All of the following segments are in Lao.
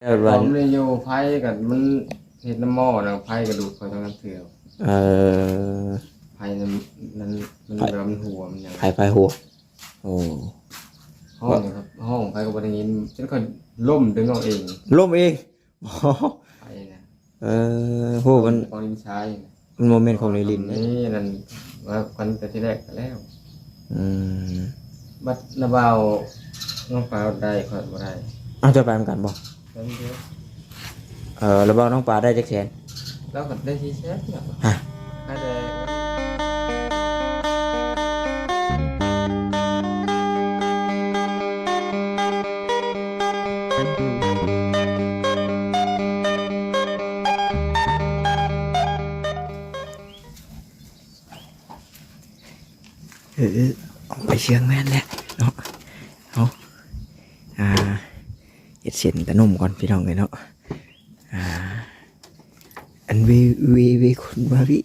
ແລ້ວວ່າ ເຂົາບໍ່ໄດ້ຢູ່ ໄຟກໍມັນເຮັດນ້ຳໝໍ້ນະ ໄຟກໍດູດຂ້ອຍທັງນັ້ນເທື່ອ. ເອີ ໄຟນັ້ນ ນັ້ນມັນ ໄຟ ແບບວ່າມັນຮົ່ວມັນຫຍັງ ໄຟ ໄຟຮົ່ວ. ໂອ້ ຮ້ອງ ຮ້ອງໃຜກໍບໍ່ໄດ້ຍິນ ຈົນຂ້ອຍລົ້ມດຶງເອົາເອງ ລົ້ມເອງ. ບໍ່ ໄປນະ ເອີ ໂຫ ມັນ ເປົ່າດິນຊາຍນະ ມັນບໍ່ແມ່ນຂອງຫຼິ້ນໆເດ້ ນີ້ນັ້ນ ວ່າກັນແຕ່ທີແລກກໍແລ້ວ. ອືມ ບັດລະບ່າວນ້ອງປາໄດ້ ຂ້ອຍບໍ່ໄດ້. ເອົາ ເຈົ້າໄປນຳກັນບໍ່? ໄປນຳກັນ. ເອີ ລະບ່າວນ້ອງປາໄດ້ຈັກແສນ? ລາວກໍໄດ້ສີ່ແສນນະ. ຮະ ໄດ້ແຕ່ ເອີ ເອີ ເອົາໄປເຊື່ອງແມ່ນແຫຼະເນາະ. ເອົາ ອ່າ ເຮັດເສັ້ນຕະໜົມກ່ອນ ພີ່ນ້ອງເອີຍເນາະ. ອ່າ ອັນເວ ເວ ເວ ຄົນມາວິ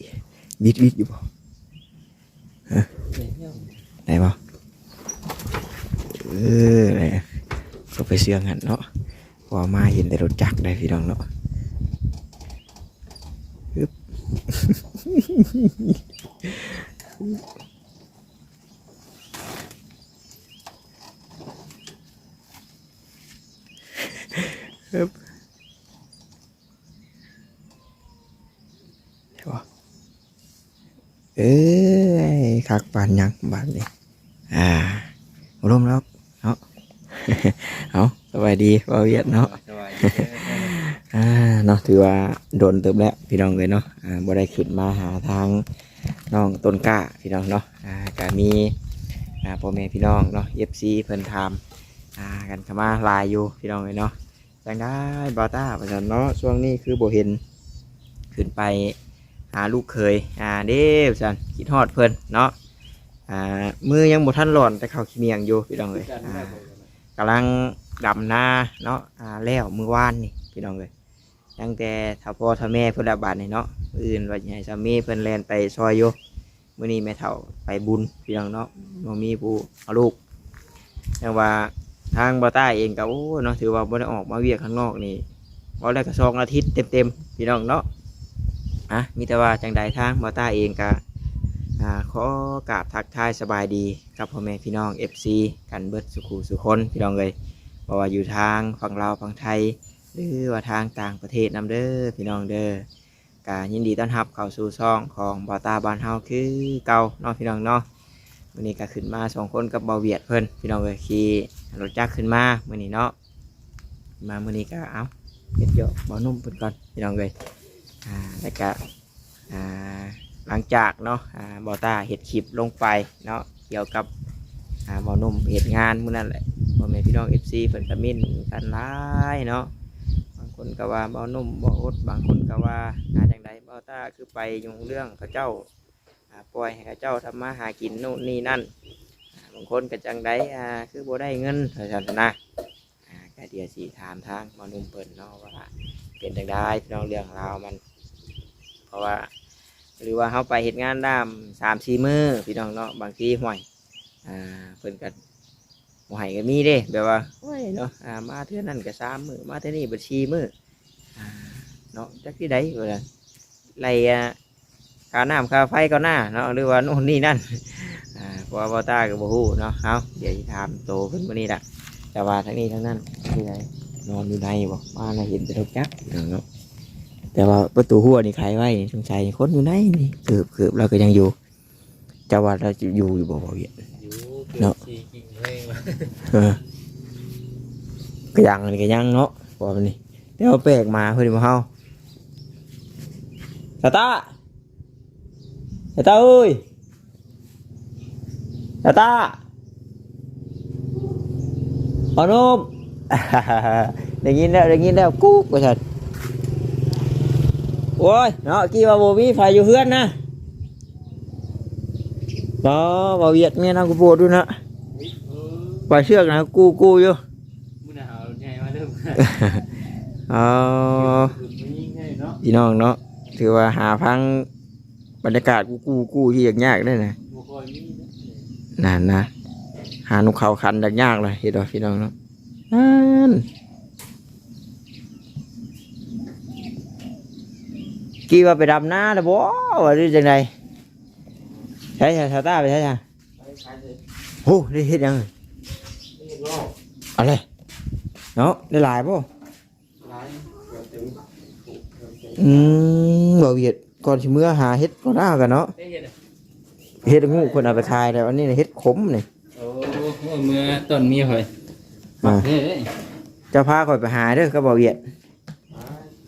ວິດ ວິດຢູ່ບໍ່? ຮະ ໄດ້ບໍ່? ເອີ ແຫຼະ ກໍໄປເຊື່ອງຫັ້ນເນາະ ເພາະວ່າມາເຫັນແຕ່ລົດຈັກໄດ໋ ພີ່ນ້ອງເນາະ. ອຶບ ອຶບ ເອີຍ ຄັກປານຫຍັງບາດນີ້. ອ່າ ບໍ່ລົມແລ້ວເນາະ. ເອົາ ສະບາຍດີບ່າວວຽດເນາະ. ສະບາຍດີເດີ. ອ່າ ເນາະ ຖືວ່າດົນເຕີບແລ້ວ ພີ່ນ້ອງເອີຍເນາະ. ອ່າ ບໍ່ໄດ້ຂຶ້ນມາຫາທາງນ້ອງຕົ້ນກ້າ ພີ່ນ້ອງເນາະ. ອ່າ ກະມີ ອ່າ ພໍ່ແມ່ພີ່ນ້ອງເນາະ ເອັຟຊີ ເພິ່ນຖາມ ອ່າ ກັນເຂົ້າມາຫຼາຍຢູ່ ພີ່ນ້ອງເອີຍເນາະ. ຈັ່ງໃດບ່າວຕ້າ ວ່າຊັ້ນເນາະ ຊ່ວງນີ້ຄືບໍ່ເຫັນຂຶ້ນໄປຫາລູກເຂີຍ ອ່າ ເດ້ ວ່າຊັ້ນ ຄິດຮອດເພິ່ນເນາະ. ອ່າ ມືຍັງບໍ່ທັນຫຼອນແຕ່ເຂົ້າຂີ້ໝ້ຽງຢູ່ ພີ່ນ້ອງເອີຍ. ອ່າ ກຳລັງດຳນາເນາະ ອ່າ ແລ້ວມື້ວານນີ້ ພີ່ນ້ອງເອີຍ. ຍັງແຕ່ຖ້າພໍ່ຖ້າແມ່ເພິ່ນລະບາດນີ້ເນາະ. ມື້ອື່ນວ່າຊິໃຫ້ສາມີເພິ່ນແລ່ນໄປຊ່ອຍຢູ່. ມື້ນີ້ແມ່ເຖົ້າໄປບຸນ ພີ່ນ້ອງເນາະ ບໍ່ມີຜູ້ເອົາລູກ. ແຕ່ວ່າທາງບ່າວຕ້າເອງກໍ ໂອ້ ເນາະ ຖືວ່າບໍ່ໄດ້ອອກມາວຽກຂ້າງນອກນີ້ ເວົ້າແລ້ວກໍສອງອາທິດເຕັມໆ ພີ່ນ້ອງເນາະ. ອ່ະ ມີແຕ່ວ່າຈັ່ງໃດທາງບ່າວຕ້າເອງກໍ ອ່າ ຂໍກາບທັກທາຍສະບາຍດີກັບພໍ່ແມ່ພີ່ນ້ອງ ເອັຟຊີ ກັນເບິດສູ່ຄູ່ສູ່ຄົນ ພີ່ນ້ອງເອີຍ. ບໍ່ວ່າຢູ່ທາງຝັ່ງລາວ ຝັ່ງໄທ ຫຼືວ່າທາງຕ່າງປະເທດນຳເດີ ພີ່ນ້ອງເດີ. ກະຍິນດີຕ້ອນຮັບເຂົ້າສູ່ຊ່ອງຂອງບ່າວຕ້າບ້ານເຮົາຄືເກົ່າເນາະ ພີ່ນ້ອງເນາະ. ມື້ນີ້ກະຂຶ້ນມາສອງຄົນກັບບ່າວວຽດເພິ່ນ ພີ່ນ້ອງເອີຍ ຂີ່ລົດຈັກຂຶ້ນມາມື້ນີ້ເນາະ. ມາມື້ນີ້ກະ ເອົາ ເຮັດຢອກບ່າວໜຸ່ມເພິ່ນກ່ອນ ພີ່ນ້ອງເອີຍ. ອ່າ ແລ້ວກະ ອ່າ ຫຼັງຈາກເນາະ ອ່າ ບ່າວຕ້າເຮັດຄລິບລົງໄປເນາະ ກ່ຽວກັບ ອ່າ ບ່າວໜຸ່ມເຮັດງານມື້ນັ້ນແຫຼະ ພໍ່ແມ່ພີ່ນ້ອງ ເອັຟຊີ ເພິ່ນກະເມັ້ນກັນຫຼາຍເນາະ. ບາງຄົນກໍວ່າບ່າວໜຸ່ມບໍ່ອົດ ບາງຄົນກໍວ່າ ອ່າ ຈັ່ງໃດ ບ່າວຕ້າຄືໄປຫຍຸ້ງເລື່ອງເຂົາເຈົ້າ ອ່າ ປ່ອຍໃຫ້ເຂົາເຈົ້າທຳມາຫາກິນໂນ່ນນີ້ນັ້ນ. ອ່າ ບາງຄົນກໍຈັ່ງໃດ ອ່າ ຄືບໍ່ໄດ້ເງິນ ວ່າຊັ້ນນະ. ອ່າ ກໍດຽວຊິຖາມທາງບ່າວໜຸ່ມເພິ່ນເນາະ ວ່າເປັນຈັ່ງໃດພີ່ນ້ອງ ເລື່ອງລາວມັນ ເພາະວ່າ ຫຼືວ່າເຮົາໄປເຮັດງານດ້າມສາມສີ່ມື້ ພີ່ນ້ອງເນາະ ບາງທີ ຫ້ວຍ ອ່າ ເພິ່ນກໍບໍ່ໃຫ້ກໍມີເດ້ ແບບວ່າ ໂອ້ຍເນາະ ອ່າ ມາເທື່ອນັ້ນກໍສາມມື້ ມາເທື່ອນີ້ບັດສີ່ມື້ ອ່າ ເນາະ ຈັກຊິໄດ້ ວ່າໄລ່ ອ່າ ຄ່ານ້ຳຄ່າໄຟກ່ອນໜ້າເນາະ ຫຼືວ່າໂນ່ນນີ້ນັ້ນ ອ່າ ເພາະວ່າບ່າວຕ້າກໍບໍ່ຮູ້ເນາະ. ເອົາ ດຽວຊິຖາມໂຕເພິ່ນມື້ນີ້ລະ ແຕ່ວ່າທັງນີ້ທັງນັ້ນ ຢູ່ໃນ ນອນຢູ່ໃນບໍ່ ມາລະເຫັນແຕ່ລົດຈັກເນາະ. ແຕ່ວ່າປະຕູຮົ້ວນີ້ໄຂໄວ້ ສົງໄສຄົນຢູ່ໃນນີ້ ເກີບ ເກີບລາວກໍຍັງຢູ່. ເຈົ້າວ່າລາວຈະຢູ່ຢູ່ບໍ່ ບ່າວວຽດ? ຢູ່ ເນາະ ເກືອບສີ່ກິ່ງເລີຍ ເອີ ກະຍັງ ອັນນີ້ກະຍັງເນາະ ເພາະວ່າມັນນີ້ ແຕ່ວ່າແປກໝາເພິ່ນບໍ່ເຮົາ. ຕາຕາ ຕາຕາເອີຍ ຕາຕາ ພໍ່ໜຸ່ມ ໄດ້ຍິນແລ້ວ ໄດ້ຍິນແລ້ວ ກຸກ ວ່າຊັ້ນ. ໂອ້ຍ ເນາະ ກີ້ວ່າບໍ່ມີໃຜຢູ່ເຮືອນນະ. ບໍ່ ເວົ້າວຽດເມຍນຳກູໂປດຢູ່ນະ ປາເຊືອກນະ ກູໆຢູ່. ມື້ໜ້າເອົາລົດໃຫຍ່ມາເດີ. ອໍ ພີ່ນ້ອງເນາະ ຖືວ່າຫາຟັງບັນຍາກາດກູໆຢູ່ຍາກໆເດ້ນະ. ບໍ່ຄ່ອຍມີເດ້ ນັ້ນນະ ຫານົກເຂົາຂັນຍາກໆລະ ເຫັນບໍ່ພີ່ນ້ອງເນາະ. ນັ້ນ ກີ້ວ່າໄປດຳນາແລ້ວບໍ່ ວ່າຫຼືຈັ່ງໃດ? ໃສຊະ ຊາວຕາໄປໃສຊະ? ໂອ້ ໄດ້ເຮັດຫຍັງ? ເຮັດງອກ ເອົາເລີຍເນາະ. ໄດ້ຫຼາຍບໍ່? ຫຼາຍ ເກືອບເຕັມ ອືມ ບໍ່ວຽດ ກ່ອນຊິເມືອຫາເຮັດກ່ອນນາກັນເນາະ. ໄດ້ເຮັດ ເຮັດງູກເພິ່ນເອົາໄປຂາຍແລ້ວ ອັນນີ້ເຮັດຂົມນີ້. ໂອ້ ເມືອຕອນເມຍຂ້ອຍ ອ່າ ມັກເດ້. ເຈົ້າພາຂ້ອຍໄປຫາເດີກັບບໍ່ວຽດ.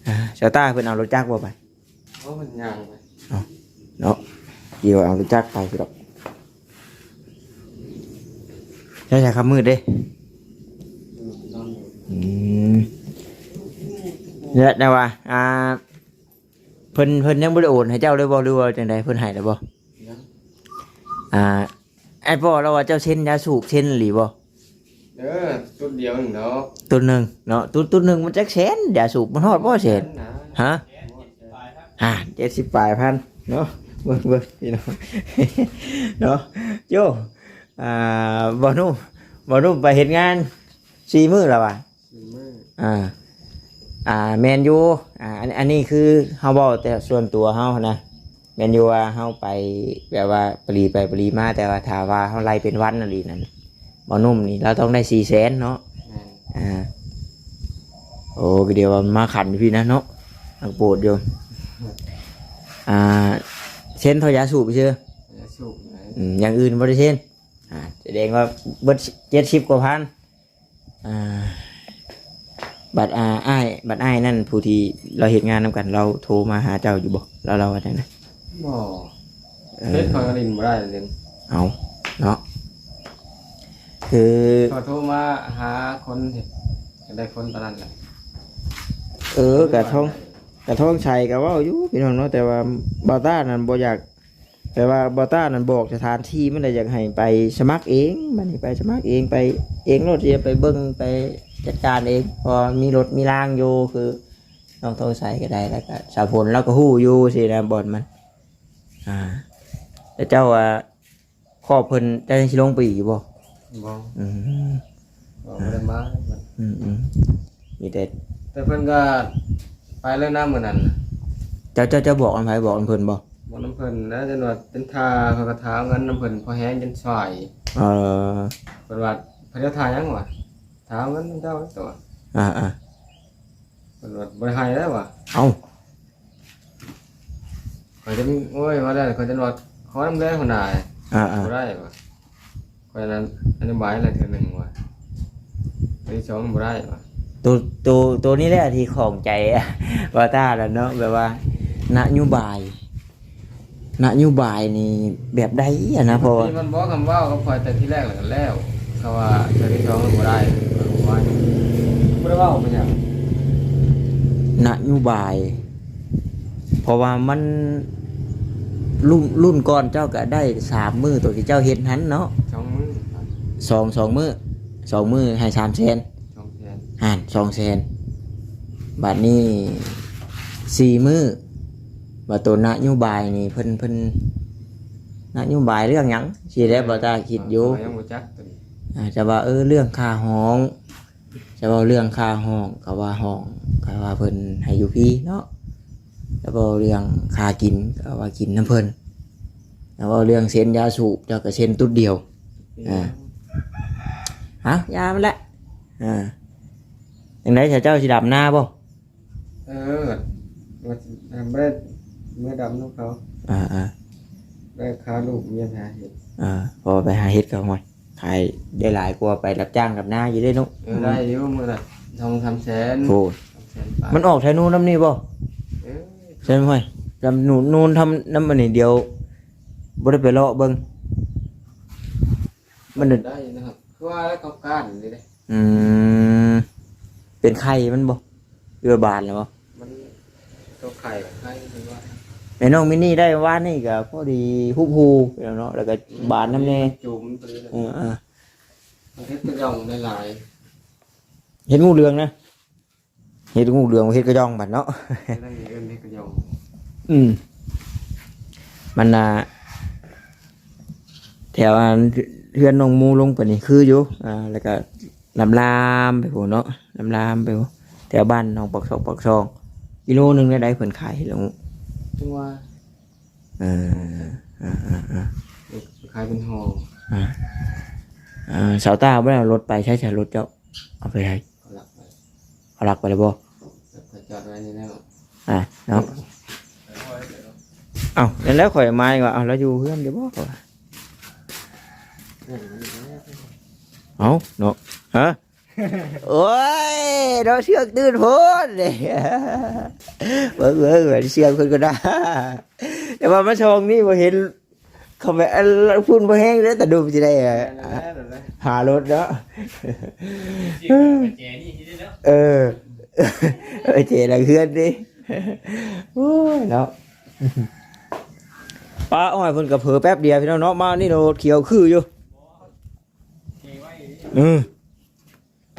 ອ່າ ຊາວຕາເພິ່ນເອົາລົດຈັກບໍ່ໄປ? ໂອ້ ມັນຍ່າງໄປ ເອົາເນາະ ດຽວເອົາລົດຈັກໄປພຸ້ນດອກ. ໃຊ້ ໃຊ້ຄຳມືດເດ້. ອືມ ແລະ ແຕ່ວ່າ ອ່າ ເພິ່ນ ເພິ່ນຍັງບໍ່ໄດ້ໂອນໃຫ້ເຈົ້າເລີຍບໍ່ ຫຼືວ່າຈັ່ງໃດ? ເພິ່ນໃຫ້ແລ້ວບໍ່? ຍັງ ອ່າ ອ້າຍປໍລາວວ່າເຈົ້າເຊັນຢາສູບ ເຊັນອີ່ຫຼີບໍ່? ເອີ ຕຸດດຽວໜຶ່ງດອກ ຕຸດໜຶ່ງເນາະ. ຕຸດ ຕຸດໜຶ່ງມັນຈັກແສນ? ຢາສູບມັນຮອດບໍ່ແສນ? ແສນນະ ຮະ? ອ່າ ເຈັດສິບປາຍພັນເນາະ. ເບິ່ງ ເບິ່ງພີ່ນ້ອງເນາະ. ໂຢ ອ່າ ບ່າວໜຸ່ມ ບ່າວໜຸ່ມໄປເຮັດງານສີ່ມື້ແລ້ວຫວາ? ສີ່ມື້ ອ່າ ອ່າ ແມ່ນຢູ່. ອ່າ ອັນ ອັນນີ້ຄືເຮົາເວົ້າແຕ່ສ່ວນຕົວເຮົາຫັ້ນນະ. ແມ່ນຢູ່ວ່າເຮົາໄປແບບວ່າປະລີໄປປະລີມາ ແຕ່ວ່າຖ້າວ່າເຮົາໄລ່ເປັນວັນອີ່ຫຼີນັ້ນ ໝໍໜຸ່ມນີ້ລາວຕ້ອງໄດ້ສີ່ແສນເນາະ. ແມ່ນ ອ່າ ໂອ້ ກໍດຽວວ່າມາຂັນຢູ່ພີ້ນະເນາະ ນັກໂປດຢູ່. ອ່າ ເຊັນເທົ່າຢາສູບຊື່ ຢາສູບນະ. ອືມ ຢ່າງອື່ນບໍ່ໄດ້ເຊັນ. ອ່າ ສະແດງວ່າເບິດເຈັດສິບກວ່າພັນ. ອ່າ ບັດ ອ່າ ອ້າຍ ບັດອ້າຍນັ້ນ ຜູ້ທີ່ລາວເຮັດງານນຳກັນ ລາວໂທມາຫາເຈົ້າຢູ່ບໍ່? ລາວ ລາວວ່າຈັ່ງໃດ? ບໍ່ ເອີ ເຟສຂ້ອຍກໍຫຼິ້ນບໍ່ໄດ້ເລີຍ. ເອົາເນາະ ຄືຂ້ອຍໂທມາຫາຄົນເຮັດ ກໍໄດ້ຄົນປານນັ້ນແຫຼະ. ເອີ ກະທອງ ກະທອງໄຊກໍເວົ້າຢູ່ພີ່ນ້ອງເນາະ ແຕ່ວ່າບ່າວຕ້ານັ້ນບໍ່ຢາກ ແຕ່ວ່າບ່າວຕ້ານັ້ນບອກສະຖານທີ່ມັນແລ້ວ ຢາກໃຫ້ໄປສະໝັກເອງ. ບັດນີ້ໄປສະໝັກເອງ ໄປເອງໂລດ ຊິໄປເບິ່ງໄປຈັດການເອງ ເພາະວ່າມີລົດມີລາງຢູ່ ຄືນ້ອງທອງໃສກໍໄດ້ ແລ້ວກໍສາວຝົນລາວກໍຮູ້ຢູ່ຊີ້ນະ ບ່ອນມັນ. ອ່າ ແລ້ວເຈົ້າວ່າຄອບເພິ່ນ ເຈົ້າຍັງຊິລົງໄປອີກຢູ່ບໍ່? ບໍ່ ອືມ ບໍ່ ບໍ່ໄດ້ມາ. ອືມໆ ມີແຕ່ ແຕ່ເພິ່ນກໍໄປແລ້ວນະມື້ນັ້ນ. ເຈົ້າ ເຈົ້າ ເຈົ້າບອກນຳໃຜ? ບອກນຳເພິ່ນບໍ່? ບອກນຳເພິ່ນແລ້ວ ຈົນວ່າເປັນທ່າ ເຂົາກໍຖ້າເອົາເງິນນຳເພິ່ນພໍແຮງຈົນຊ່ອຍ. ເອີ ເພິ່ນວ່າ ເພິ່ນຈະຖ້າຫຍັງວະ? ຖ້າເອົາເງິນນຳເຈົ້າຕົວະ. ອ່າໆ ເພິ່ນວ່າບໍ່ໄດ້ໃຫ້ແລ້ວວະ. ເອົ້າ ຂ້ອຍຈະ ໂອ້ຍ ວ່າແລ້ວ ຂ້ອຍຈະວ່າຂໍນຳແດ່ຫົວໜ້າ. ອ່າໆ ບໍ່ໄດ້ວ່າ ຂ້ອຍນັ້ນອະທິບາຍແລ້ວເທື່ອໜຶ່ງວ່າ ເທື່ອທີສອງບໍ່ໄດ້ວ່າ. ໂຕ ໂຕ ໂຕນີ້ແຫຼະທີ່ຂ້ອງໃຈບ່າວຕ້າແລ້ວເນາະ ແບບວ່ານະໂຍບາຍ ນະໂຍບາຍນີ້ແບບໃດຫັ້ນນະ? ເພາະວ່າມັນບອກຄຳເວົ້າກັບຂ້ອຍແຕ່ທີແລກແລ້ວກໍແລ້ວ ເພາະວ່າເທື່ອທີສອງມັນບໍ່ໄດ້ ບໍ່ໄດ້ເວົ້າເປັນຫຍັງ ນະໂຍບາຍ. ເພາະວ່າມັນ ລຸ້ນ ລຸ້ນກ່ອນເຈົ້າກະໄດ້ສາມມື້ ໂຕທີ່ເຈົ້າເຮັດຫັ້ນເນາະ ສອງມື້ ສອງ ສອງມື້ ສອງມື້ໃຫ້ສາມແສນ ສອງແສນ ຫັ້ນ ສອງແສນ. ບາດນີ້ສີ່ມື້ ບາດໂຕນະໂຍບາຍນີ້ເພິ່ນ ເພິ່ນ ນະໂຍບາຍເລື່ອງຫຍັງ? ຊິໄດ້ບໍ່ຕາຄິດຢູ່ ຂ້ອຍຍັງບໍ່ຈັກໂຕນີ້ ອາດຈະວ່າ ເອີ ເລື່ອງຄ່າຫ້ອງ ຈະເວົ້າເລື່ອງຄ່າຫ້ອງ ກໍວ່າຫ້ອງ ກໍວ່າເພິ່ນໃຫ້ຢູ່ຟຣີເນາະ ແລ້ວເວົ້າເລື່ອງຄ່າກິນ ກໍວ່າກິນນຳເພິ່ນ ແລ້ວເວົ້າເລື່ອງເຊັນຢາສູບ ເຈົ້າກໍເຊັນຕຸດດຽວ. ອືມ ອ່າ ເອົ້າ ຢ່າມັນແຫຼະ. ອ່າ ຈັ່ງໃດ ເຈົ້າຊິດຳນາບໍ່? ເອີ ວ່າຊິ ບໍ່ໄດ້ເມືອດຳນຳເຂົາ. ອ່າໆ ໄດ້ຄາລູກເມຍໄປຫາເຫັດ. ອ່າ ພໍໄປຫາເຫັດກໍ ໂອ້ຍ ຂາຍໄດ້ຫຼາຍກວ່າໄປຮັບຈ້າງດຳນາຢູ່ເດ້ເນາະ. ເອີ ອືມ ໄດ້ຢູ່ ມື້ລະສອງສາມແສນ. ໂອ້ ສອງແສນປາຍ. ມັນອອກໄທນູນນຳນີ້ບໍ່? ເອີ ແມ່ນ ຫ້ອຍ ນຳນູນ ນູນທຳນຳອັນນີ້ ດຽວບໍ່ໄດ້ໄປເລາະເບິ່ງ ມັນໄດ້ນະຄັບ ຄືວ່າເຂົາກ້ານນີ້ເດ້. ອືມ ເປັນໄຂ່ມັນບໍ່ ຫຼືວ່າບານແລ້ວບໍ່? ມັນຕົວໄຂ່ ໄຂ່ເພິ່ນວ່າ. ແມ່ນ້ອງມິນນີ້ໄດ້ວານນີ້ກໍພໍດີຮູບຮູ້ແລ້ວເນາະ ແລ້ວກໍບານນຳແດ່ ຈຸ່ມໄປເລີຍ. ເອີໆ ມັນເຮັດກະຢ່ອງໄດ້ຫຼາຍ ເຮັດງູເຫຼືອງນະ ເຮັດງູເຫຼືອງ ເຮັດກະຢ່ອງບັດເນາະ. ເຮັດກະຢ່ອງ ອືມ ມັນນະ ແຖວອັນເຮືອນນ້ອງໝູລົງໄປນີ້ຄືຢູ່ ອ່າ ແລ້ວກໍລຳລາມໄປພຸ້ນເນາະ ລຳລາມໄປພຸ້ນ ແຖວບ້ານໜອງປາກຊອກ ປາກຊ່ອງ ກິໂລໜຶ່ງໄດ້ໃດເພິ່ນຂາຍລະງູ. ຈັ່ງວ່າ ເອີ ເອີ ເອີ ເອີ ຂາຍເປັນຫໍ່ ເອີ ເອີ ຊາວຕາບໍ່ໄດ້ເອົາລົດໄປໃສ ໃສລົດເຈົ້າ ເອົາໄປໃສ? ເຂົາລັກໄປ ເຂົາລັກໄປແລ້ວບໍ່? ເຂົາຈອດໄວ້ນີ້ແລ້ວ ອ່າ ເນາະ. ເອົ້າ ນັ້ນແຫຼະ ຂ້ອຍໝາຍວ່າ ເອົ້າ ລາວຢູ່ເຮືອນຢູ່ບໍ່? ເອົ້າ ເນາະ ຮະ? ໂອ້ຍ ເນາະ ເຊື່ອງຕື່ນໂພດເດ້ ເບິ່ງ ເບິ່ງ ເບິ່ງເຊື່ອງເພິ່ນກໍໄດ້ ແຕ່ວ່າມາຊ່ອງນີ້ບໍ່ເຫັນ ເຂົາແບບ ອັນ ພຸ້ນບໍ່ແຮງເດ້ ຕາດຸ່ມຊິໄດ້ ແມ່ນແລ້ວ ແມ່ນແລ້ວ ຫາລົດເນາະ ຊິເອົາແຈນີ້ເດ້ເນາະ ເອີ ເອົາແຈຫຼັງເຮືອນເດ້ ໂອ້ຍເນາະ ປ້າ ໂອ້ຍ ເພິ່ນກໍເຜີແປັບດຽວ ພີ່ນ້ອງເນາະ ມານີ້ໂລດຂຽວຄືຢູ່ ເອີ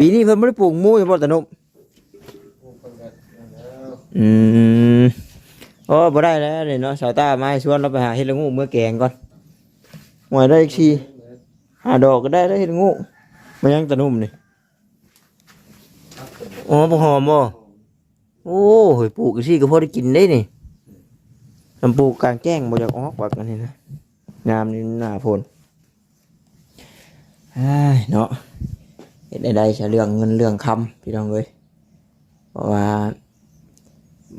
ປີນີ້ເພິ່ນບໍ່ໄດ້ປູກໝູ່ຢູ່ບໍ່ຕານຸ່ມ? ອືມ ໂອ້ ບໍ່ໄດ້ແລ້ວນີ້ເນາະ ສາວຕາມາໃຫ້ຊວນລາວໄປຫາເຫັດລະໂງກເມືອແກງກ່ອນ ຫວຍ ໄດ້ອີກສີ່ຫ້າດອກກໍໄດ້ແລ້ວເຫັດລະໂງກ ມາຍັງຕານຸ່ມນີ້ ອໍ ບັກຫອມບໍ່? ໂອ້ ເຮີ້ຍ ປູກຈັ່ງຊີ້ກໍພໍໄດ້ກິນເດ້ນີ້ ມັນປູກກາງແຈ້ງບໍ່ຢາກອອກບັກອັນນີ້ນະ ຍາມນີ້ໜ້າຝົນ ອ້າຍເນາະ ເຮັດແນວໃດຊະ ເລື່ອງເງິນເລື່ອງຄຳ ພີ່ນ້ອງເອີຍ ເພາະວ່າ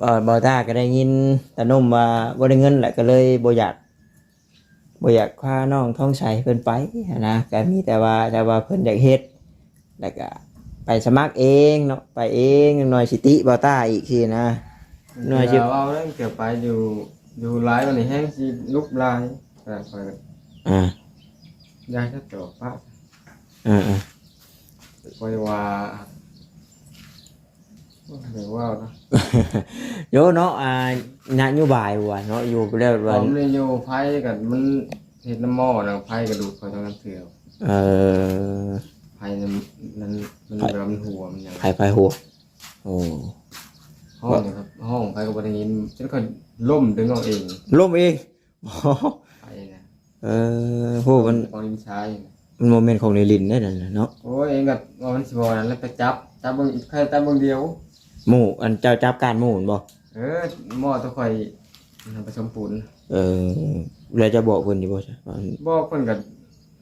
ເອີ ບ່າວຕາກໍໄດ້ຍິນຕາໜຸ່ມວ່າບໍ່ໄດ້ເງິນແຫຼະ ກໍເລີຍບໍ່ຢາກ ບໍ່ຢາກພານ້ອງທອງໃສເພິ່ນໄປຫັ້ນນະ ກໍມີແຕ່ວ່າ ຖ້າວ່າເພິ່ນຢາກເຮັດ ແລ້ວກໍໄປສະໝັກເອງເນາະ ໄປເອງ ໜ້ອຍຊິຕິບ່າວຕາອີກຊີ້ນະ ໜ້ອຍຊິ ເວົ້າແລ້ວ ເກີດໄປຢູ່ ຢູ່ຫຼາຍກວ່ານີ້ແຮງຊິລຸບຫຼາຍ ຂ້ອຍກໍ ອ່າ ຢາກຈະຕອບປະ ເອີໆ ຂ້ອຍວ່າ ໂອ້ຍ ບໍ່ເວົ້າເນາະ ໂຍເນາະ ອ່າ ນະໂຍບາຍວ່າເນາະ ຢູ່ແລ້ວວ່າ ເຮົາບໍ່ໄດ້ຢູ່ ໄຟກໍມັນເຮັດນ້ຳໝໍ້ນະ ໄຟກໍດູດຂ້ອຍທັງນັ້ນເທື່ອ ເອີ ໄຟນັ້ນ ນັ້ນມັນ ໄຟ ແບບວ່າມັນຮົ່ວມັນຫຍັງ ໄຟ ໄຟຮົ່ວ ໂອ້ ຮ້ອງ ຮ້ອງໄປກໍບໍ່ໄດ້ຍິນ ຈົນຂ້ອຍລົ້ມດຶງເອົາເອງ ລົ້ມເອງ ໄປນະ ເອີ ໂຫ ມັນ ຂອງດິນຊາຍ ມັນບໍ່ແມ່ນຂອງຫຼິ້ນໆ ໄດ໋ນັ້ນນະເນາະ ໂອ້ຍ ເອງກໍວ່າມັນຊິບໍ່ນັ້ນແລ້ວ ໄປຈັບ ຈັບເບິ່ງ ໃຄ່ຈັບເບິ່ງດຽວ ໝູ່ ອັນເຈົ້າຈັບກ້ານໝູ່ແມ່ນບໍ່? ເອີ ໝໍ້ຕົວຂ້ອຍນຳປະສົມປູນ ເອີ ແລ້ວເຈົ້າບອກເພິ່ນຢູ່ບໍ່? ບອກເພິ່ນກໍ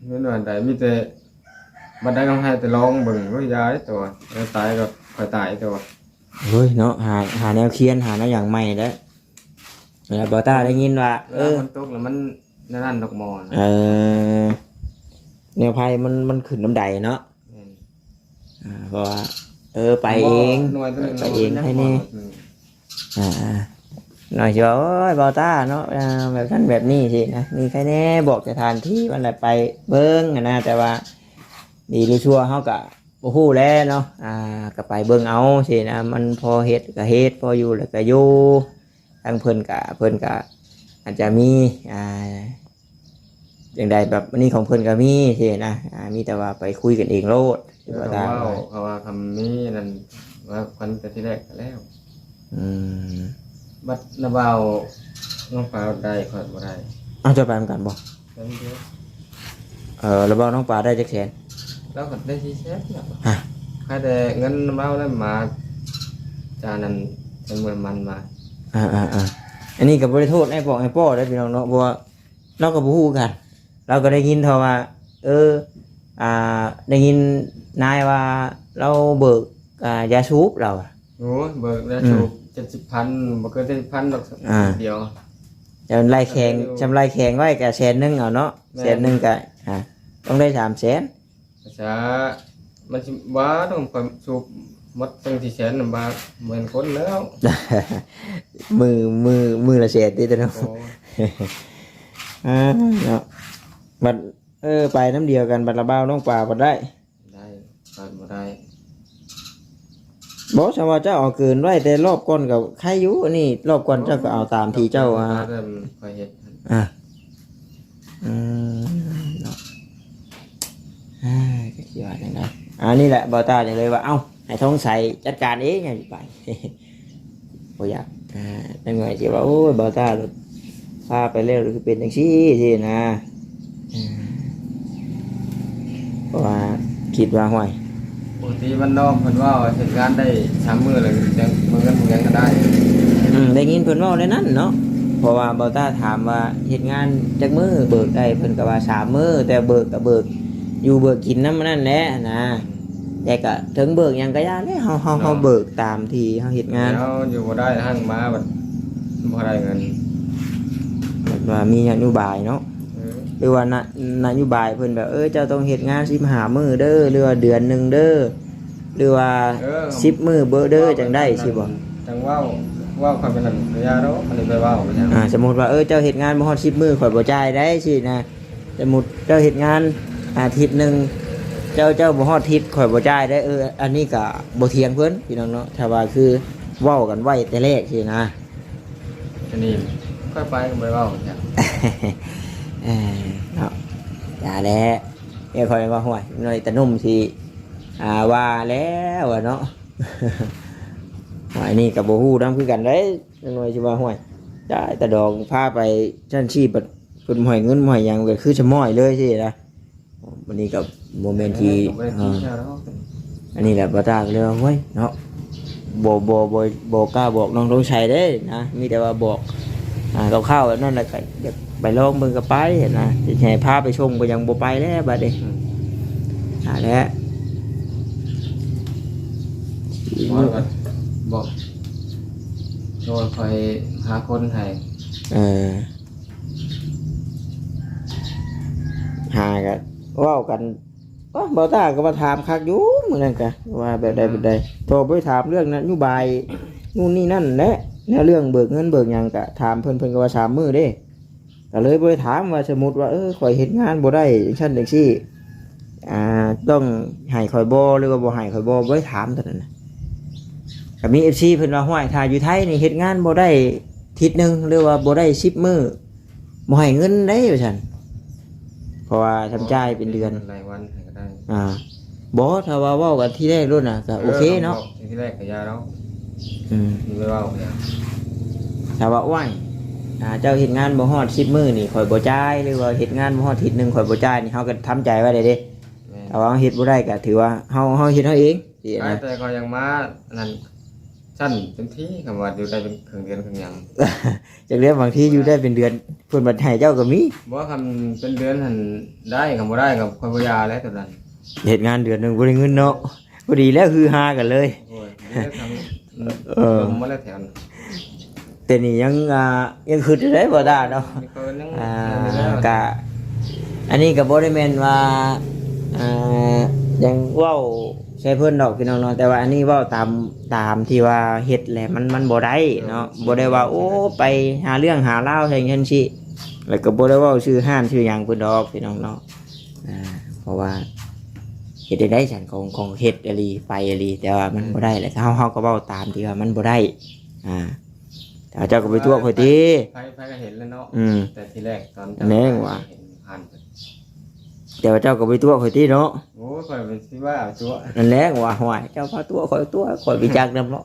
ແມ່ນວ່າໃດ ມີແຕ່ບັດໃດກໍໃຫ້ແຕ່ລອງເບິ່ງ ໂອ້ຍ ຢ່າເດ້ຕົວ ແລ້ວຕາຍກໍຂ້ອຍຕາຍຕົວ ໂອ້ຍເນາະ ຫາ ຫາແນວຄຽນ ຫາແນວຫຍັງໃໝ່ແລ້ວ ແລ້ວບ່າວຕາໄດ້ຍິນວ່າ ເວ ເອີ ລາຝົນຕົກແລ້ວມັນນັ້ນໆ ດອກໝໍ້ນະ ເອີ ແນວໄຟມັນ ມັນຂຶ້ນນຳໃດເນາະ ແມ່ນ ອ່າ ເພາະວ່າ ເອີ ໄປເອງ ໄປເອງໃຫ້ແດ່ ອ່າ ນ້ອຍຊິວ່າ ໂອ້ຍ ບ່າວຕາເນາະ ອ່າ ແບບນັ້ນແບບນີ້ຊີ້ນະ ມີໃຜແດ່ ບອກສະຖານທີ່ມັນແຫຼະ ໄປເບິ່ງຫັ້ນນະ ແຕ່ວ່າດີຫຼືຊົ່ວເຮົາກະບໍ່ຮູ້ແຫຼະເນາະ ອ່າ ກະໄປເບິ່ງເອົາຊີ້ນະ ມັນພໍເຮັດກະເຮັດ ພໍຢູ່ແລ້ວກະຢູ່ ທາງເພິ່ນກະ ເພິ່ນກະອາດຈະມີ ອ່າ ຈັ່ງໃດ ແບບອັນນີ້ຂອງເພິ່ນກໍມີຊີ້ນະ ອ່າ ມີແຕ່ວ່າໄປຄຸຍກັນເອງໂລດ ເອີ ວ່າຕາມ ເຂົາເວົ້າ ເຂົາວ່າຄຳມີນັ້ນວ່າກັນແຕ່ທີແລກກໍແລ້ວ ອືມ ບັດນ້າບ່າວນ້ອງປາໄດ້ ຂ້ອຍບໍ່ໄດ້ ເອົາ ເຈົ້າໄປນຳກັນບໍ່? ໄປນຳກັນ ເອີ ແລ້ວບ່າວນ້ອງປາໄດ້ຈັກແສນ? ລາວກໍໄດ້ສີ່ແສນນະ ຮະ ຄ່າແຕ່ເງິນນ້ຳເອົານັ້ນມາ ຈານນັ້ນ ໃນມື້ມັນມາ ອ່າໆໆ ອັນນີ້ກໍບໍ່ໄດ້ໂທດອ້າຍປອກອ້າຍປ້ອເດ້ພີ່ນ້ອງເນາະ ເພາະວ່າ ລາວກໍບໍ່ຮູ້ຄືກັນ ລາວກໍໄດ້ຍິນເທົ່າວ່າ ເອີ ອ່າ ໄດ້ຍິນນາຍວ່າລາວເບີກ ອ່າ ຢາສູບລາວ ໂອ້ຍ ເບີກຢາສູບ ອືມ ເຈັດສິບພັນ ບໍ່ເກີນເຈັດສິບພັນດອກ ອ່າ ດຽວ ຈຳໄລ່ແຂງ ຈຳໄລ່ແຂງໄວ້ກໍແສນໜຶ່ງເອົາເນາະ ແມ່ນ ແສນໜຶ່ງກໍ ອ່າ ຕ້ອງໄດ້ສາມແສນ ສາ ມັນຊິວ່າຕ້ອງຂ້ອຍສູບໝົດຕັ້ງສີ່ແສນນຳບາດ ບໍ່ແມ່ນຄົນແລ້ວ ມື້ ມື້ ມື້ລະແສນຕິ ຕະໂນ ໂອ້ ອ່າ ເນາະ ບັດ ເອີ ໄປນຳດຽວກັນ ບັດລະບ່າວນ້ອງປາບໍ່ໄດ້ ໄດ້ ໄປບໍ່ໄດ້ ບໍ່ ສຳວ່າເຈົ້າເອົາເກີນໄວ້ ແຕ່ລອບກ່ອນກໍໄຄຢູ່ ອັນນີ້ລອບກ່ອນເຈົ້າກໍເອົາຕາມທີ່ເຈົ້າ ເອີ ວ່າ ຕາມທີ່ຂ້ອຍເຮັດ ອ່າ ອືມ ເນາະ ເອີ ກໍຊິວ່າຈັ່ງໃດ ອັນນີ້ແຫຼະ ບ່າວຕາຈັ່ງເລີຍວ່າ ເອົ້າ ໃຫ້ທອງໃສຈັດການເອງ ຢ່າໄປ ບໍ່ຢາກ ອ່າ ຈັກໜ່ອຍຊິວ່າ ໂອ້ຍ ບ່າວຕາພາໄປແລ້ວຄືເປັນຈັ່ງຊີ້ ຊີ້ນະ ເພາະວ່າຄິດວ່າ ຫ້ວຍ ປົກກະຕິບ້ານນອກເພິ່ນເວົ້າວ່າເຮັດງານໄດ້ສາມມື້ແລ້ວຈັ່ງເງິນຫຍັງກໍໄດ້ ອືມ ໄດ້ຍິນເພິ່ນເວົ້າແນວນັ້ນເນາະ ເພາະວ່າບ່າວຕ້າຖາມວ່າເຮັດງານຈັກມື້ເບີກໄດ້ ເພິ່ນກໍວ່າສາມມື້ ແຕ່ເບີກກໍເບີກຢູ່ເບີກກິນນຳນັ້ນແຫຼະນະ ແຕ່ກໍເຖິງເບີກຫຍັງກໍຢ່າແຫຼະ ເຮົາ ເຮົາ ເນາະ ເຮົາເບີກຕາມທີ່ເຮົາເຮັດງານ ແລ້ວຢູ່ບໍ່ໄດ້ຫັ້ນມາບັດບໍ່ໄດ້ເງິນ ແບບວ່າມີນະໂຍບາຍເນາະ ເອີ ຫຼືວ່ານະ ນະໂຍບາຍເພິ່ນແບບ ເອີ ເຈົ້າຕ້ອງເຮັດງານສິບຫ້າມື້ເດີ ຫຼືວ່າເດືອນໜຶ່ງເດີ ຫຼືວ່າ ເອີ ສິບມື້ເບີກເດີ ເວົ້າ ຈັ່ງໄດ້ ຈັ່ງ ຊິບໍ່ ຈັ່ງເວົ້າ ເວົ້າກັນໄປນັ້ນ ຢ່າດອກ ອັນນີ້ໄປເວົ້າໄປຫຍັງ ອ່າ ສົມມຸດວ່າ ເອີ ເຈົ້າເຮັດງານບໍ່ຮອດສິບມື້ ຂ້ອຍບໍ່ຈ່າຍໄດ້ ຊີ້ນະ ສົມມຸດເຈົ້າເຮັດງານອາທິດໜຶ່ງ ເຈົ້າ ເຈົ້າບໍ່ຮອດທິດ ຂ້ອຍບໍ່ຈ່າຍໄດ້ ເອີ ອັນນີ້ກໍບໍ່ຖຽງເພິ່ນ ພີ່ນ້ອງເນາະ ຖ້າວ່າຄືເວົ້າກັນໄວ້ແຕ່ແລກຊີ້ນະ ອັນນີ້ຂ້ອຍໄປກໍບໍ່ໄດ້ເວົ້າຫຍັງ ເອີ ເນາະ ຢ່າແຫຼະ ເອີ ຂ້ອຍວ່າ ຫ້ວຍ ໜ້ອຍຕາໜຸ່ມຊິ ອ່າ ວ່າແລ້ວວ່າເນາະ ຫ້ວຍ ອັນນີ້ກໍບໍ່ຮູ້ນຳຄືກັນເດ້ ໜ້ອຍຊິວ່າ ຫ້ວຍ ຈ່າຍຕາດອງ ພາໄປຊັ້ນຊີ້ ບັດເພິ່ນບໍ່ໃຫ້ເງິນບໍ່ໃຫ້ຫຍັງ ກໍຄືສະໝ້ອຍເລີຍຊີ້ນະ ອັນນີ້ກໍບໍ່ແມ່ນທີ່ ເອີ ອັນນີ້ແຫຼະ ບ່າວຕ້າກໍເລີຍວ່າ ໂອ້ຍ ເນາະ ບໍ່ ບໍ່ ບໍ່ ບໍ່ກ້າບອກນ້ອງທອງໄຊເດ້ນະ ມີແຕ່ວ່າບອກ ອ່າ ຄ່າວໆແບບນັ້ນ ແລ້ວກໍຢາກໄປລອງເບິ່ງກໍໄປນະ ຊິໃຫ້ພາໄປສົ່ງກໍຍັງບໍ່ໄປແລ້ວບັດນີ້ ອືມ ຫັ້ນແຫຼະ ບອກ ບອກ ໂທໃຫ້ ຫາຄົນໃຫ້ ເອີ ຫາກໍເວົ້າກັນ ໂອ້ ບ່າວຕ້າກໍມາຖາມຄັກຢູ່ມື້ນັ້ນກະ ວ່າແບບໃດແບບໃດ ໂທໄປຖາມເລື່ອງນະໂຍບາຍ ນູ່ນນີ້ນັ້ນແຫຼະ ແນວເລື່ອງເບີກເງິນເບີກຫຍັງກະຖາມເພິ່ນ ເພິ່ນກໍວ່າສາມມື້ເດ້ ກໍເລີຍບໍ່ໄດ້ຖາມວ່າ ສົມມຸດວ່າ ເອີ ຂ້ອຍເຮັດງານບໍ່ໄດ້ຈັ່ງຊັ້ນຈັ່ງຊີ້ ອ່າ ຕ້ອງໃຫ້ຂ້ອຍບໍ່ ຫຼືວ່າບໍ່ໃຫ້ຂ້ອຍບໍ່ ບໍ່ໄດ້ຖາມຕອນນັ້ນນະ ກໍມີເອັຟຊີເພິ່ນວ່າ ຫ້ວຍ ຖ້າຢູ່ໄທນີ້ເຮັດງານບໍ່ໄດ້ທິດໜຶ່ງ ຫຼືວ່າບໍ່ໄດ້ສິບມື້ ບໍ່ໃຫ້ເງິນເດ້ວ່າຊັ້ນ ເພາະວ່າທຳຈ່າຍເປັນເດືອນ ລາຍວັນໃຫ້ກໍໄດ້ ອ່າ ບໍ່ ຖ້າວ່າເວົ້າກັນທີແລກໂລດນະ ກໍໂອເຄເນາະ ເອີ ບອກທີແລກກໍຢ່າດອກ ອືມ ຊິໄປເວົ້າຫຍັງ ຖ້າວ່າ ໂອ້ຍ ອ່າ ເຈົ້າເຮັດງານບໍ່ຮອດສິບມື້ນີ້ ຂ້ອຍບໍ່ຈ່າຍ ຫຼືວ່າເຮັດງານບໍ່ຮອດທິດໜຶ່ງ ຂ້ອຍບໍ່ຈ່າຍນີ້ ເຮົາກໍທຳໃຈໄວ້ໄດ້ເດ້ ແມ່ນ ຖ້າວ່າເຮົາເຮັດບໍ່ໄດ້ກໍຖືວ່າເຮົາ ເຮົາເຮັດເຮົາເອງ ຊີ້ນະ ແຕ່ຂ້ອຍຍັງມາອັນນັ້ນ ຊັ້ນເຕັມທີ່ ຄຳວ່າຢູ່ໄດ້ເປັນເຄິ່ງເດືອນເຄິ່ງຫຍັງ ຈັກເດືອນ ບາງທີຢູ່ໄດ້ເປັນເດືອນ ເພິ່ນບັດໃຫ້ເຈົ້າກໍມີ ບໍ່ ຄັນເປັນເດືອນຫັ້ນໄດ້ ຄັນບໍ່ໄດ້ກໍຂ້ອຍບໍ່ຢາແລ້ວຕອນນັ້ນ ເຮັດງານເດືອນໜຶ່ງບໍ່ໄດ້ເງິນເນາະ ພໍດີແລ້ວ ຮືຮາກັນເລີຍ ໂອ້ຍ ເດີທາງ ເອີ ລົມມາແລ້ວແຖວ ແຕ່ນີ້ຍັງ ອ່າ ຍັງຄຶດຢູ່ເດ້ ບໍ່ດ້າເນາະ ມີຄົນຍັງ ອ່າ ກະ ອັນນີ້ກໍບໍ່ໄດ້ແມ່ນວ່າ ອ່າ ຍັງເວົ້າໃສ່ເພິ່ນດອກພີ່ນ້ອງເນາະ ແຕ່ວ່າອັນນີ້ເວົ້າຕາມ ຕາມທີ່ວ່າເຮັດແຫຼະ ມັນ ມັນບໍ່ໄດ້ເນາະ ເອີ ບໍ່ໄດ້ວ່າ ໂອ້ ໄປຫາເລື່ອງຫາລາວໃສ່ຈັ່ງຊີ້ ແລ້ວກໍບໍ່ໄດ້ເວົ້າຊື່ຮ້ານຊື່ຫຍັງເພິ່ນດອກພີ່ນ້ອງເນາະ ອ່າ ເພາະວ່າເຮັດໄດ້ໃດຊັ້ນ ຂອງ ຂອງເຮັດອີ່ຫຼີ ໄປອີ່ຫຼີ ແຕ່ວ່າມັນບໍ່ໄດ້ແຫຼະ ເຮົາ ເຮົາກໍເວົ້າຕາມທີ່ວ່າມັນບໍ່ໄດ້ ອ່າ ແຕ່ວ່າເຈົ້າກໍໄປຕົວະຂ້ອຍຕິ ໃຜ ໃຜກໍເຫັນແລ້ວເນາະ ອືມ ແຕ່ທີແລກຕອນ ແມ່ນຫວາ ເຫັນຜ່ານ ແຕ່ວ່າເຈົ້າກໍໄປຕົວະຂ້ອຍຕິເນາະ ໂອ້ຍ ຂ້ອຍເປັນຊິວ່າຕົວະ ນັ້ນແຫຼະຫວາ ຫ້ວຍ ເຈົ້າພາຕົວະ ຂ້ອຍຕົວະ ຂ້ອຍບໍ່ຈັກນຳເນາະ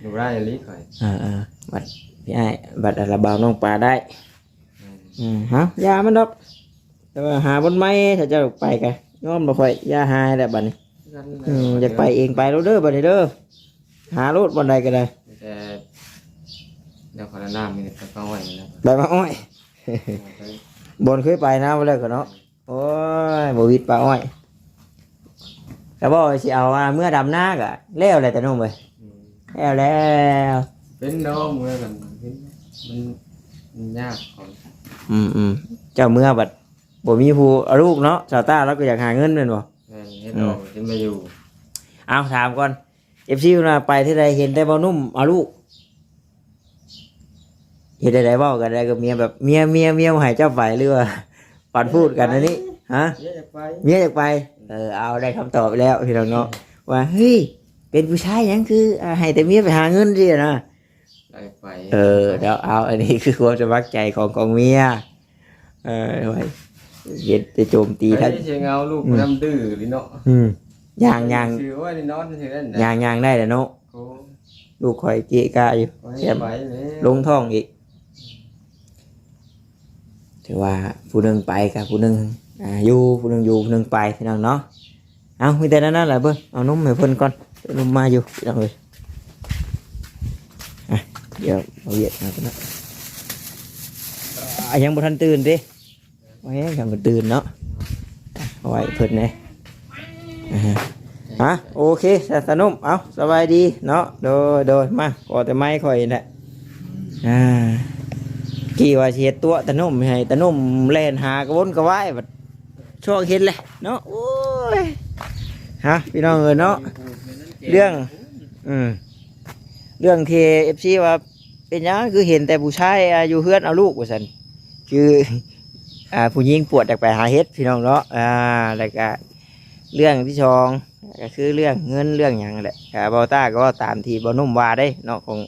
ບໍ່ໄດ້ອີ່ຫຼີຂ້ອຍ ເອີໆ ບັດ ພີ່ອ້າຍ ບັດອັນລະບ່າວນ້ອງປາໄດ້ ອືມ ເຮົາຢ່າມັນດອກ ແຕ່ວ່າຫາບ່ອນໃໝ່ ຖ້າເຈົ້າໄປກະຍອມດອກຂ້ອຍ ຢ່າຫາໃຫ້ແລ້ວບັດນີ້ ອືມ ຢາກໄປເອງໄປໂລດເດີບັດນີ້ເດີ ຫາໂລດບ່ອນໃດກໍໄດ້ ແຕ່ແນວຂ້ອຍແນະນຳມີແຕ່ໄປປ່າອ້ອຍນີ້ແຫຼະ ໄປປ່າອ້ອຍ ເອີ ບ່ອນເຄີຍໄປນະ ບໍ່ແລ້ວກໍເນາະ ໂອ້ຍ ບໍ່ວິດປ່າອ້ອຍ ແຕ່ວ່າຊິເອົາ ອ່າ ເມືອດຳນາກະແລ້ວແຫຼະຕາໜຸ່ມເອີຍ ອືມ ແລ້ວແລ້ວ ເປັນດອກເມືອກັນ ເປັນ ມັນ ມັນຍາກຂອງ ອືມໆ ເຈົ້າເມືອບັດບໍ່ມີຜູ້ເອົາລູກເນາະ ສາວຕ້າລາວກໍຢາກຫາເງິນແມ່ນບໍ່ ແມ່ນ ເຮັດອອກ ອືມ ເຮັດມາຢູ່ ເອົາຖາມກ່ອນ ເອັຟຊີເພິ່ນວ່າໄປເທື່ອໃດເຫັນແຕ່ບ່າວໜຸ່ມເອົາລູກ ເຮັດໃດໆ ເວົ້າກັນໄດ້ກັບເມຍ ແບບເມຍ ເມຍ ເມຍບໍ່ໃຫ້ເຈົ້າໄປ ຫຼືວ່າປັນພູດກັນອັນນີ້ ຮະ ເມຍຢາກໄປ ເມຍຢາກໄປ ເອີ ເອົາ ໄດ້ຄຳຕອບແລ້ວພີ່ນ້ອງເນາະ ວ່າ ເຮີ້ຍ ເປັນຜູ້ຊາຍຫຍັງຄື ອ່າ ໃຫ້ແຕ່ເມຍໄປຫາເງິນຊີ້ນະ ໄດ້ໄປ ເອີ ດຽວເອົາ ອັນນີ້ຄືຄວາມສະໝັກໃຈຂອງ ຂອງເມຍ ເອີ ໂອ້ຍ ເຮັດແຕ່ໂຈມຕີ ໃຜ ທັງ ຊິເອົາລູກ ອືມ ນຳດື້ລີເນາະ ອືມ ຍ່າງ ຍ່າງ ຊື່ວ່າໄດ້ນອນຊື່ນັ້ນນະ ຍ່າງ ຍ່າງໄດ້ແລ້ວເນາະ ໂອ້ ລູກຂ້ອຍເກະກະຢູ່ ໂອ້ຍ ແຖມ ໄປແລ້ວ ລົງທ້ອງອີກ ຖືວ່າຜູ້ໜຶ່ງໄປກະຜູ້ໜຶ່ງ ອ່າ ຢູ່ ຜູ້ໜຶ່ງຢູ່ ຜູ້ໜຶ່ງໄປ ພີ່ນ້ອງເນາະ ເອົາ ມີແຕ່ນັ້ນແຫຼະ ເບິ່ງ ເອົານົມໃຫ້ເພິ່ນກ່ອນ ນົມມາຢູ່ ພີ່ນ້ອງເອີຍ ອ່ະ ດຽວເອົາວຽກມາກ່ອນເນາະ ອ່ະ ຍັງບໍ່ທັນຕື່ນຕິ? ໂອ້ຍ ຍັງບໍ່ຕື່ນເນາະ ເອົາໄວ້ເພິ່ນແດ່. ອ່າ ອ່ະ ໂອເຄ ສະ ຕາໜຸ່ມ ເອົາ ສະບາຍດີເນາະ. ໂດຍ ໂດຍ ມາ ຂໍແຕ່ໄມ້ຂ້ອຍນີ້ແຫຼະ. ອ່າ ກີ້ວ່າຊິເຮັດຕົວະຕາໜຸ່ມ ໃຫ້ຕາໜຸ່ມແລ່ນຫາກະວົນກະວາຍ ບັດຊ່ວງເຫັນແຫຼະເນາະ. ໂອ້ຍ ຮະ ພີ່ນ້ອງເອີຍເນາະ ເລື່ອງ ອືມ ເລື່ອງທີ່ເອັຟຊີວ່າ ເປັນຫຍັງຄືເຫັນແຕ່ຜູ້ຊາຍ ອ່າ ຢູ່ເຮືອນເອົາລູກວ່າຊັ້ນ ຄື ອ່າ ຜູ້ຍິງປວດຢາກໄປຫາເຫັດ ພີ່ນ້ອງເນາະ. ອ່າ ແລ້ວກະເລື່ອງທີສອງ ກະຄືເລື່ອງເງິນເລື່ອງຫຍັງແຫຼະ. ກະບ່າວຕ້າກະເວົ້າຕາມທີ່ບ່າວໜຸ່ມວ່າເດ້ເນາະ ຂອງ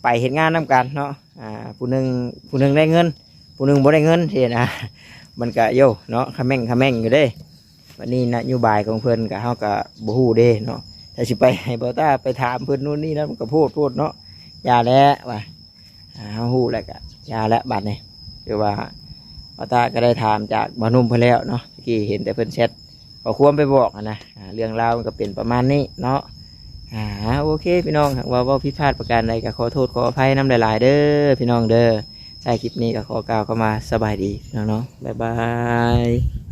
ໄປເຮັດງານນຳກັນເນາະ. ອ່າ ຜູ້ໜຶ່ງ ຜູ້ໜຶ່ງໄດ້ເງິນ ຜູ້ໜຶ່ງບໍ່ໄດ້ເງິນຊີ້ນະ ມັນກະ ໂຢ ເນາະ ຂະແມ່ງຂະແມ່ງຢູ່ເດ້. ບັດນີ້ນະໂຍບາຍຂອງເພິ່ນກະ ເຮົາກະບໍ່ຮູ້ເດ້ເນາະ ຖ້າຊິໄປໃຫ້ບ່າວຕ້າໄປຖາມເພິ່ນໂນ່ນນີ້ນັ້ນ ມັນກະໂພດໂພດເນາະ. ຢ່າແຫຼະວ່າ ອ່າ ເຮົາຮູ້ແລ້ວກະຢ່າແຫຼະ. ບັດນີ້ຄືວ່າບ່າວຕ້າກະໄດ້ຖາມຈາກບ່າວໜຸ່ມເພິ່ນແລ້ວເນາະ ຕະກີ້ເຫັນແຕ່ເພິ່ນແຊັດຂໍ້ຄວາມໄປບອກຫັ້ນນະ. ອ່າ ເລື່ອງລາວມັນກະເປັນປະມານນີ້ເນາະ. ອ່າ ໂອເຄ ພີ່ນ້ອງ ຫາກວ່າເວົ້າຜິດພາດປະການໃດກະຂໍໂທດຂໍອະໄພນຳຫຼາຍໆເດີ ພີ່ນ້ອງເດີ. ທ້າຍຄລິບນີ້ກະຂໍກ່າວຄຳວ່າສະບາຍດີ ພີ່ນ້ອງເນາະ ບາຍບາຍ.